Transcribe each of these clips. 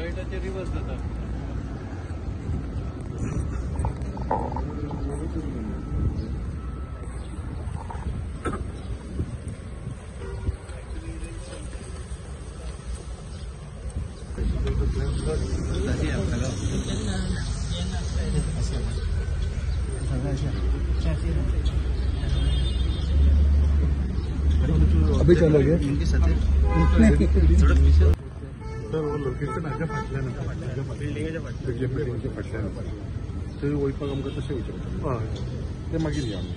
टायडाचेर reverse जाता. अभी चलो गए लोकेशन हाज्या फाटल्यान बिल्डिंगेच्या फाटल्यान थंय वयपाक आमकां तशें वयचें पडटा. हय, तें मागीर या आमी.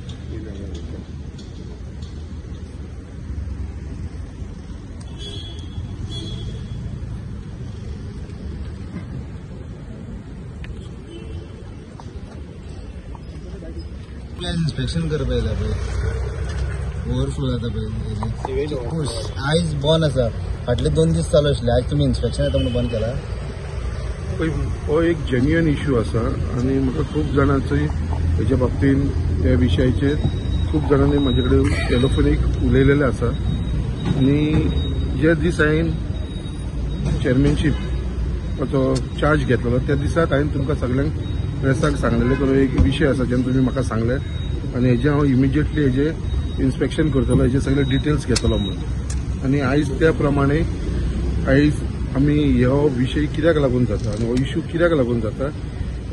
इन्स्पेक्शन करपा येता पळय, ओवरफ्लो जाता पळय. आयज बंद आसा, फाटले 2 दीस चालू आशिल्ले, आयज तुमी इन्स्पेक्शन येता म्हणून बंद केला. हो एक जेन्युइन इश्यू आसा आनी म्हाका खूब जाणांचो हेच्या बाबतीन ह्या विशयाचेर खूब जाणांनी म्हाजे कडेन टेलिफोनीक उलयलेलें आसा. आनी जे दीस हांवें चॅरमॅनशीपाचो चार्ज घेतलेलो त्या दिसाक हांवें तुमकां सगल्यांक प्रेसाक सांगलेलें की एक विशय आसा जेन्ना तुमी म्हाका सांगलें आनी हेजें हांव इमिजिएटली हेजें इन्स्पेक्शन करतलो, हेजे सगळे डिटेल्स घेतलो म्हणून. आनी आयज त्या प्रमाणे आयज आमी हो विशय कित्याक लागून जाता आनी हो इश्यू कित्याक लागून जाता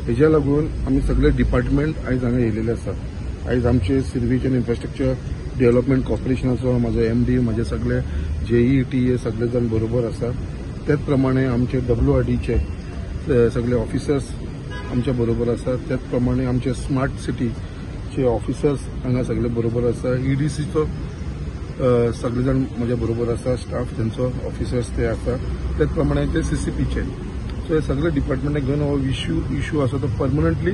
हेज्या लागून आमी सगळे डिपार्टमेंट आयज हांगा येयलेले आसा. आयज आमचे सिर्वीस आनी इन्फ्रास्ट्रक्चर डेव्हलपमेंट कॉर्पोरेशनाचो म्हाजो एमडी, म्हाजे सगळे जेई टी ए सगळे जाण बरोबर आसा. त्याच प्रमाणे आमचे WRDचे सगळे ऑफिसर्स आमच्या बरोबर आसा. त्याच प्रमाणे आमचे स्मार्ट सिटीचे ऑफिसर्स हांगा सगळे बरोबर आसा. EDCचो सगळे जाण म्हज्या बरोबर आसा, स्टाफ तेंचो ऑफिसर्स ते आसा. त्याच प्रमाणे ते CCPचे. सो हे सगळे डिपार्टमेंटाक घेवन हो इश्यू आसा तो परमनंटली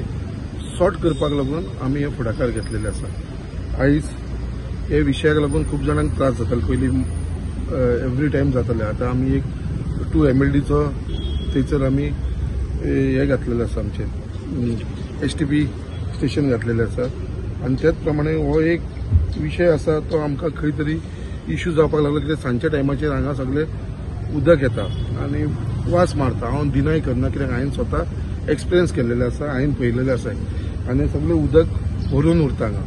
सॉर्ट करपाक लागून आमी हे फुडाकार घेतलेले आसा. आयज हे विशयाक लागून खूब जाणांक त्रास जाताले, पयलीं एवरी टायम जाताले. आतां आमी एक 2 MLDचो थंयसर आमी हे घातलेले आसा, आमचे STP station घातलेले आसा. आनी त्याच प्रमाणे हो एक विशय आसा तो आमकां खंय तरी इश्यू जावपाक लागलो कित्याक सांजच्या टायमाचेर हांगा सगळे उदक येता आनी वास मारता. हांव डिनाय करना कित्याक हांवें स्वता एक्सपिरियन्स केल्लेले आसा, हांवें पळयलेलें आसा आनी सगळें उदक भरून उरता हांगा.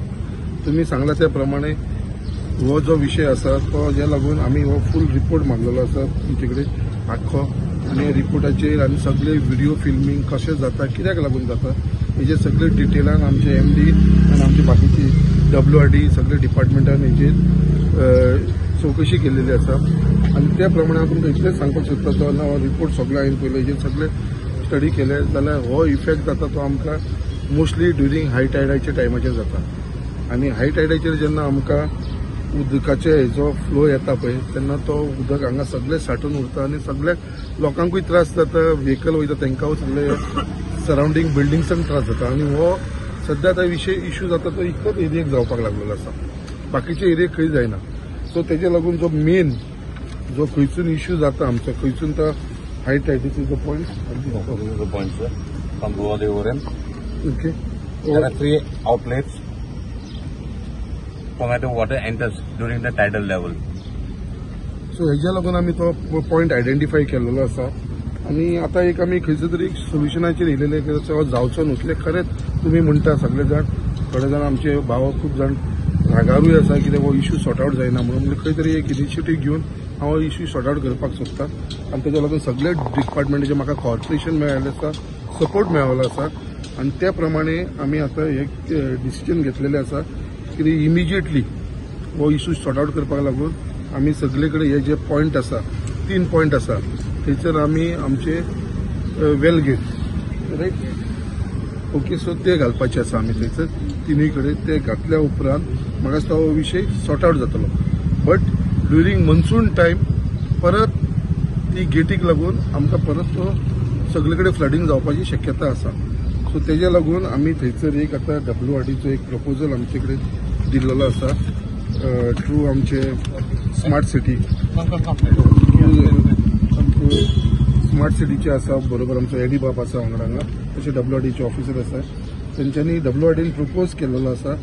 तुमी सांगला त्या प्रमाणे हो जो विशय आसा तो हे लागून आमी हो फूल रिपोर्ट मागलेलो आसा तुमचे कडेन आख्खो. आनी रिपोर्टाचेर आनी सगळे व्हिडियो फिल्मींग कशें जाता, कित्याक लागून जाता हेजे सगळे डिटेलान आमचे MD आनी आमचे बाकीचे WRD सगळे डिपार्टमेंटान हेजेर चवकशी केलेली आसा. आनी त्या प्रमाणे हांव तुमकां इतलेंच सांगपाक सोदता, तो हो रिपोर्ट सगळो हांवें पयलो, हेजेर सगळे स्टडी केले जाल्यार हो इफेक्ट जाता तो आमकां मोस्टली ड्युरींग हाय टायडाच्या टायमाचेर जाता. आनी हाय टायडाचेर जेन्ना आमकां उदकाचे हेजो फ्लो येता पळय तेन्ना तो उदक हांगा सगळें साठून उरता आनी सगळ्या लोकांकूय त्रास जाता, व्हेकल वयता तांकां सगळे सरावंडींग बिल्डिंग्सांक त्रास जाता. आनी हो सद्या आतां विशय इश्यू जाता तो इतलोच एरियेक जावपाक लागलेलो आसा, बाकीचे एरियेक खंय जायना. सो तेजे लागून जो मेन जो खंयसून इश्यू जाता आमचो खंयसून तो high tide is the point. Okay, There are 3 outlets from where the water enters during the tidal level. So हेज्या लागून आमी तो पॉयंट आयडेंटिफाय केलेलो आसा. आनी आतां एक आमी खंयसर तरी एक सोल्युशनाचेर येयलेले की जावचो न्हू. कित्याक खरेंच तुमी म्हणटा सगळे जाण, थोडे जाण आमचे भाव खूब जाण रागारूय आसा कित्याक हो इश्यू सॉर्ट आवट जायना म्हणून. म्हणजे खंय तरी एक इनिशिएटीव घेवन हांव हो इश्यू सॉर्ट आवट करपाक सोदता. आनी तेज्या लागून सगळे डिपार्टमेंटाचें म्हाका कॉर्पोरेशन मेळिल्लें आसा, सपोर्ट मेळिल्लो आसा. आनी त्या प्रमाणे आमी आतां एक डिसिजन घेतलेलें आसा की इमिजिएटली हो इश्यू सॉर्ट आवट करपाक लागून आमी सगळे कडेन हे जे पॉयंट आसा, 3 पॉयंट आसा थंयसर आमी आमचे well gate right okay so ते घालपाचे आसा आमी थंयसर तिनूय कडेन. ते घातल्या उपरांत म्हाका दिसता हो विशय सॉर्ट आवट जातलो. बट ड्युरींग मॉन्सून टायम परत ती गेटीक लागून आमकां परत तो सगळे कडेन फ्लडींग जावपाची शक्यता आसा. सो तेज्या लागून आमी थंयसर एक आतां WRDचो एक प्रपोजल आमचे कडेन दिल्लो आसा थ्रू आमचे स्मार्ट सिटी, स्मार्ट सिटीचे आसा बरोबर आमचो एडी बाब आसा वांगडा हांगा, तशें WRDचे ऑफिसर आसा. तेंच्यांनी WRDन प्रपोज केलेलो आसा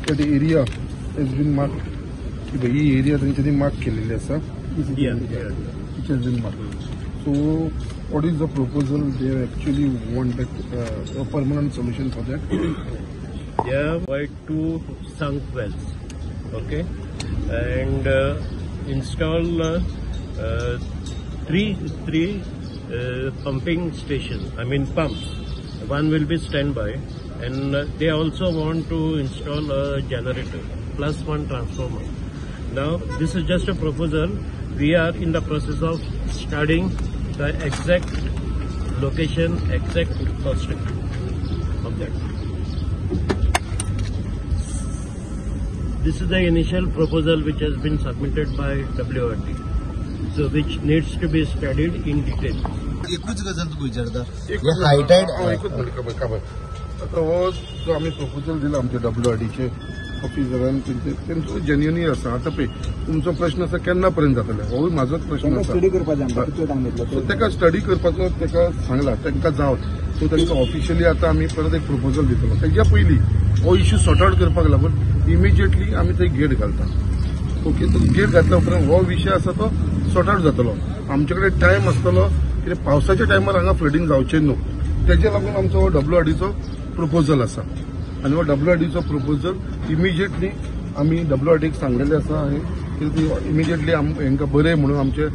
that area has been mark, he area तेंच्यांनी मार्क केलेली आसा, it has been mark. So So what is the proposal they actually want that a permanent solution for that? They have provide 2 sunk wells, okay, and install three pumping stations, I mean pumps. One will be standby, and they also want to install a generator plus 1 transformer. Now this is just a proposal. We are in the process of studying the exact location, exact costing of that. This is the initial proposal which has been submitted by WRD, so which needs to be studied in detail. एकूच गजाल तुका विचारता, हायटायड एकूच म्हणटा खबर. आतां हो जो आमी प्रपोजल दिला आमच्या WRDचे ऑफिसरान, तेंचो जेन्युनली आसा. आतां पळय तुमचो प्रश्न आसा केन्ना पर्यंत जातले, होय म्हाजोच प्रश्न आसा. सो ताका स्टडी करपाचो ताका सांगला, तांकां जावं. सो तांकां ऑफिशियली आतां आमी परत एक प्रपोजल दितलो. तेज्या पयलीं हो इश्यू सॉर्ट आवट करपाक लागून इमिजिएटली आमी थंय गेट घालता. ओके, तो गेट घातल्या उपरांत हो विशय आसा तो सॉर्ट आवट जातलो. आमचे कडेन टायम आसतलो, कित्याक पावसाच्या टायमार हांगा फ्लडींग जावचें न्हू, तेजे लागून आमचो हो WRDचो प्रपोजल आसा. आनी हो WRDचो प्रपोजल इमिजिएटली आमी WRDक सांगलेलें आसा की ती इमिजिएटली हांकां बरें म्हणून आमचे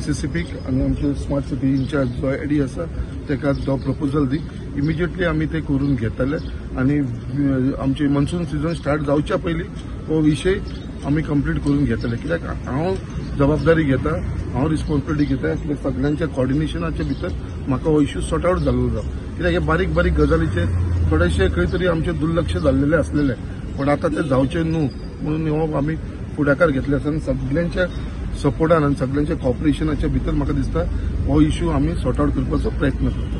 CCPक आनी आमचे स्मार्ट सिटी इन्चार्ज जो एडी आसा ताका तो प्रपोजल दी. इमिजिएटली आमी ते करून घेतले आनी आमचे मॉन्सून सिजन स्टार्ट जावच्या पयलीं हो विशय आमी कंप्लीट करून घेतले. कित्याक हांव जबाबदारी घेता, हांव रिस्पॉन्सिबिलिटी घेता, कित्याक सगळ्यांच्या कॉर्डिनेशनाच्या भितर म्हाका हो इश्यू सॉर्ट आवट जाल्लो जावं. कित्याक हे बारीक बारीक गजालीचेर थोडेशे खंय तरी आमचें दुर्लक्ष जाल्लेलें आसलेलें, पण आतां तें जावचें न्हू म्हणून हो आमी फुडाकार घेतले आसा. आनी सगळ्यांच्या सपोर्टान आनी सगळ्यांच्या कॉपरेशनाच्या भितर म्हाका दिसता हो इश्यू आमी सॉर्ट आवट करपाचो प्रयत्न करता.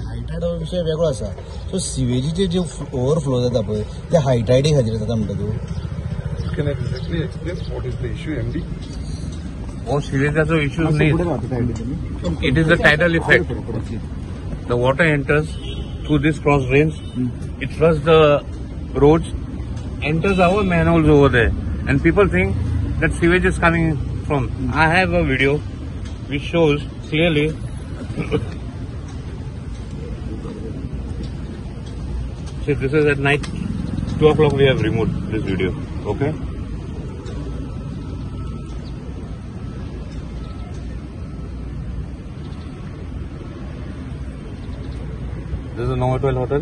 हायटायड हो विशय वेगळो आसा. सो सिवेजीचे जे ओवरफ्लो जाता पळय ते हायटायडी खातीर जाता म्हणटा तूं. Can exactly explain what is the issue, MD? हो सिवेजाचो इश्यू न्ही, it is the tidal effect. The water enters through this cross drains, it floods the roads, enters our manholes over there, and people think that sewage is coming from. I have a video which shows clearly. See, this is at night 2 o'clock we have removed this video. Okay. This is a Novotel hotel.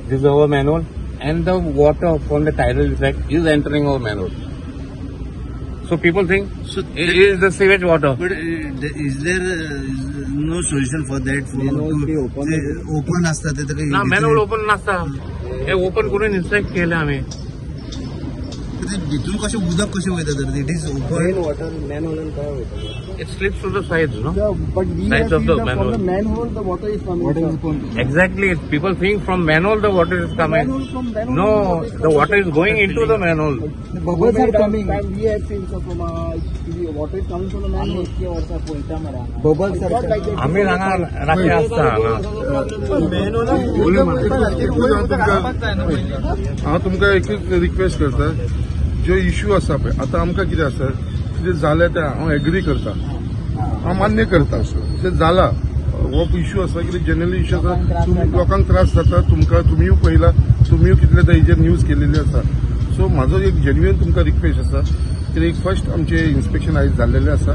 This is our manhole, and the water from the tidal effect is entering our manhole. So people think so it is the sewage water. But is there no solution for that? Open असता ते ना, manhole open नसता. हे open करून inspect केले आम्ही. भितून कशें उदक कशें वयता तर it is open water manhole काय वयता? It slips to the sides, no? Yeah, but we sides of the manhole. From the manhole, the water is coming. Water is coming. Exactly. People think from manhole the water is coming. Manhole, from manhole, no, the water is going into the manhole. The bubbles are coming. We have seen so from water is coming from the manhole. Bubbles are coming. आम्ही हांगा राखी आसता हांगा. हांव तुमकां एकूच request करता, जो issue आसा पळय आतां आमकां कितें आसा कितें जालें तें हांव एग्री करता, हांव मान्य करता तें जाला. हो इश्यू आसा कितें जनरली इश्यू आसा, लोकांक त्रास जाता. तुमकां तुमीय पळयला, तुमीय कितले तर हेजेर न्यूज केलेली आसा. सो म्हाजो एक जेन्युइन तुमकां रिक्वेस्ट आसा कित्याक एक फर्स्ट आमचें इन्स्पेक्शन आयज जाल्लेलें आसा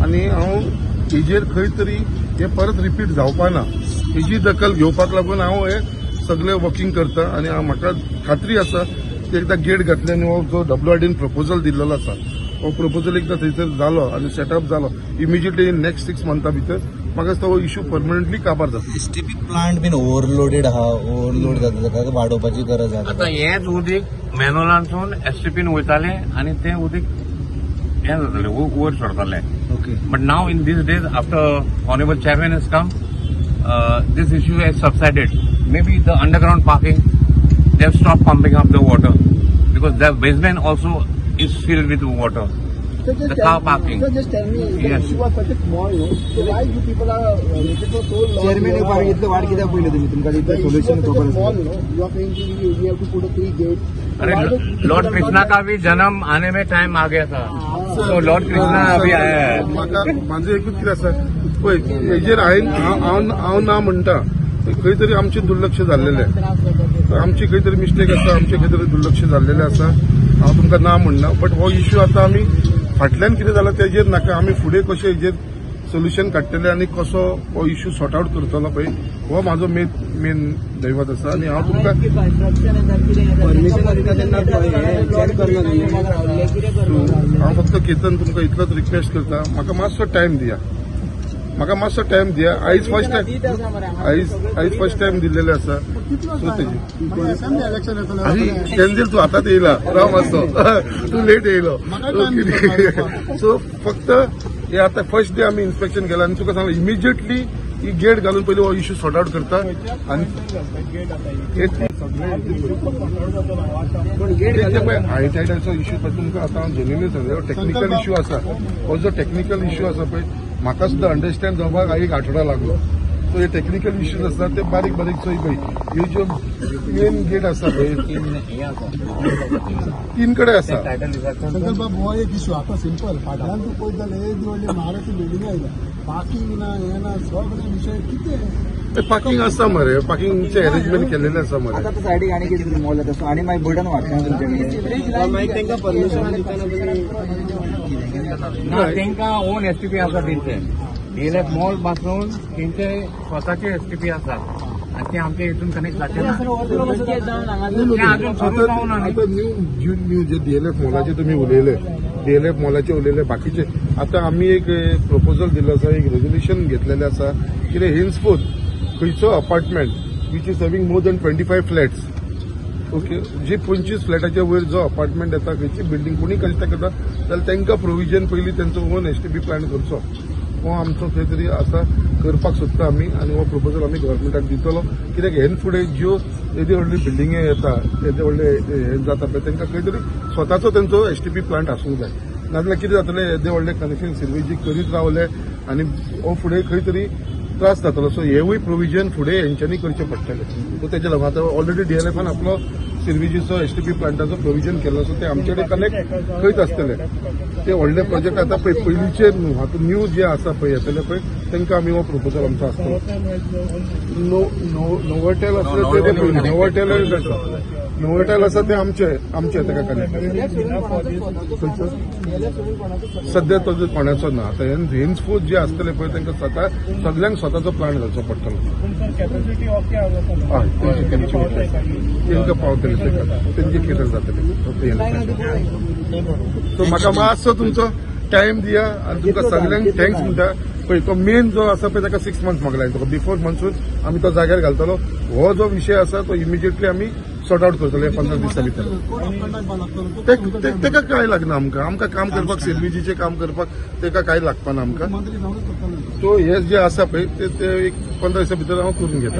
आनी हांव हेजेर खंय तरी हें परत रिपीट जावपा ना हेजी दखल घेवपाक लागून हांव हें सगळें वर्किंग करता. आनी म्हाका खात्री आसा की एकदां गेट घातले आनी हो जो WRDन प्रपोजल दिल्लो आसा हो प्रपोजल एकदां थंयसर जालो आनी सेटअप जालो इमिजिएटली नेक्स्ट 6 मंथा भितर म्हाका दिसता हो इश्यू परमनंटली काबार जाता. STP plant बीन ओवरलोडेड आहा, ओवरलोड जाता, ताका वाडोवपाची गरज आहा. आतां हेंच उदीक मॅनहोलांतसून STPन वयतालें आनी तें उदीक हें जातालें, वयर सोडतालें. Okay. But now in these days after honourable chairman has come, this issue has subsided. Maybe the underground parking, they have stopped pumping up the water because the basement also is filled with water. The car parking. So just tell me, the Yes. issue was such a small, you know, so why you people are waiting for so long? Chairman इतले वाट कित्याक पयले तुमी तुमकां The इतलें issue solution was such खबर a small, आसा. you know, you are saying we have to put a 3 gates. अरे लॉर्ड कृष्णा का भी जन्म आने में टाइम आ गया था, तो लॉर्ड कृष्णा अभी आया है. म्हाका म्हाजें एकूच कितें आसा पळय, हेजेर हांवें हांव ना म्हणटा, खंय तरी आमचें दुर्लक्ष जाल्लेलें, आमची खंय तरी मिस्टेक आसा, आमचें खंय तरी दुर्लक्ष जाल्लेलें आसा. हांव तुमकां ना म्हणना, बट हो इश्यू आतां आमी फाटल्यान कितें जालां तेजेर नाका, आमी फुडें कशें हेजेर सोल्युशन काडटले आनी कसो हो इश्यू सॉर्ट आवट करतलो पळय, हो म्हाजो मेन दैवत आसा. आनी हांव तुमकां हांव फक्त केतन तुमकां इतलोच रिक्वेस्ट करता, म्हाका मातसो टायम दिया, म्हाका मातसो टायम दिया. आयज फर्स्ट टायम, आयज फर्स्ट टायम दिल्लेले आसा. सो तेजी आनी कॅन्सील तूं आतांच येयला, राव मातसो, तूं लेट येयलो. सो फक्त हे आतां फर्स्ट डे आमी इन्स्पेक्शन केलां आनी तुका सांगलां इमिजिएटली ही गेट घालून पयलीं हो इश्यू सॉर्ट आवट करता. आनी पळय हाय टायडाचो इश्यू पळय तुमकां आतां हांव जेन्युनली सांगता, टेक्निकल इश्यू आसा. हो जो टेक्निकल इश्यू आसा पळय, म्हाका सुद्दां अंडरस्टँड जावपाक एक आठवडा लागलो. सो हे टेक्निकल इश्यूज आसा ते बारीक बारीक चोय पळय, ही ज्यो मेन गेट आसा पळय 3 कडेन आसा. बाब हो एक इश्यू आतां सिंपल, फाटल्यान तूं पळयत जाल्यार एक व्हडली म्हारग बिल्डिंग आयल्या, पार्किंग ना हें ना, सगळे विशय कितें पार्किंग आसा मरे, पार्किंगचें अरेंजमेंट केल्लेलें आसा मरे. आतां सायडीक आनी कितें मॉल जाता आनी मागीर बर्डन वाडटा तुमचे. मागीर तांकां परमिशन दितना ना, तांकां ओन एसटीपी आसा तेंचे, डीएलएफ मॉल पासून तेंचे स्वताचे एसटीपी आसा आनी ते आमच्या हितून कनेक्ट जाचे ना, ते अजून सुरू जावना. आतां न्यू न्यू जे डीएलएफ मॉलाचे तुमी उलयले, डीएलएफ मॉलाचे उलयले, बाकीचे आतां आमी एक प्रपोजल दिल्लो आसा, एक रेजोल्युशन घेतलेलें आसा कितें हेन्सफोर्थ खंयचो apartment which is having more than 25 flats, okay, जी 25 फ्लॅटाच्या वयर जो अपार्टमेंट येता, खंयची बिल्डिंग कोणी कन्स्ट्रक्ट करता जाल्यार तांकां प्रोविजन पयलीं तेंचो ओन एसटीपी प्लांट करचो, हो आमचो खंय तरी आसा करपाक सोदता आमी. आनी हो प्रपोजल आमी गव्हर्मेंटाक दितलो, कित्याक हेन फुडें ज्यो येदे व्हडली बिल्डिंगे येता, येदे व्हडले हे जाता पळय, तांकां खंय तरी स्वताचो तेंचो एसटीपी प्लांट आसूंक जाय. नाजाल्यार कितें जातलें, येदे व्हडले कनेक्शन सिवेजी करीत रावले आनी हो फुडें खंय तरी त्रास जातलो. सो हेवूय प्रोविजन फुडें हेंच्यांनी करचें पडटलें. सो तेजे लागून आतां ऑलरेडी डीएलएफान आपलो सिर्विजीचो एसटीपी प्लांटाचो प्रोविजन केल्लो, सो ते आमचे कडेन कनेक्ट खंयच आसतले. ते व्हडले प्रोजेक्ट आतां पळय पयलींचे न्हू, आतां न्यू जे आसा पळय येतले पळय तांकां आमी हो प्रपोजल आमचो आसतलो. नोवोटेल आसले ते पयलीं, नोवोटेल आसा, नोवोटेल आसा ते आमचे आमचे ताका कनेक्ट सद्या तो कोणाचो ना. आतां हेन्सफोर्थ जे आसतले पळय तांकां स्वता सगल्यांक स्वताचो प्लांट घालचो पडटलो. हय, तेंकां पावतले, तेंचे केटर जातले. सो म्हाका मातसो तुमचो टायम दिया आनी तुमकां सगल्यांक thanks म्हणटा. पळय तो मेन जो आसा पळय ताका 6 मंथ्स मागला, तुका बिफोर मनसून आमी तो जाग्यार घालतलो. हो जो विशय आसा तो इमिजिएटली आमी सॉर्ट आवट करतले 15 दिसां भितर. तेका कांय लागना आमकां, आमकां काम करपाक सिर्विजीचें काम करपाक तेका कांय लागपाना आमकां. तो हे जे आसा पळय ते एक 15 दिसां भितर हांव करून घेता.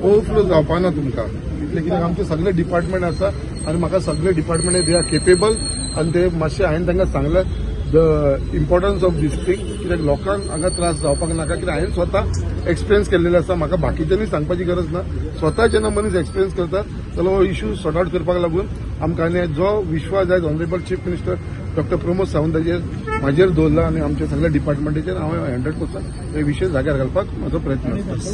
ओवरफ्लो जावपाना तुमकां, इतलें कित्याक आमचे सगळे डिपार्टमेंट आसा आनी म्हाका सगळे डिपार्टमेंट they are capable आनी ते मातशें हांवें तांकां सांगलें the importance of this thing, कित्याक लोकांक हांगा त्रास जावपाक नाका. कित्याक हांवें स्वता एक्सपिरियन्स केल्लेलो आसा, म्हाका बाकीच्यांनी सांगपाची गरज ना. स्वता जेन्ना मनीस एक्सपिरियन्स करता जाल्यार हो इश्यू सॉर्ट आवट करपाक लागून आमकां आनी जो विश्वास आयज honourable chief minister doctor Pramod सावंताचेर म्हाजेर दवरला आनी आमच्या सगळ्या डिपार्टमेंटाचेर हांव 100% हे विशय जाग्यार घालपाक म्हाजो प्रयत्न आसा.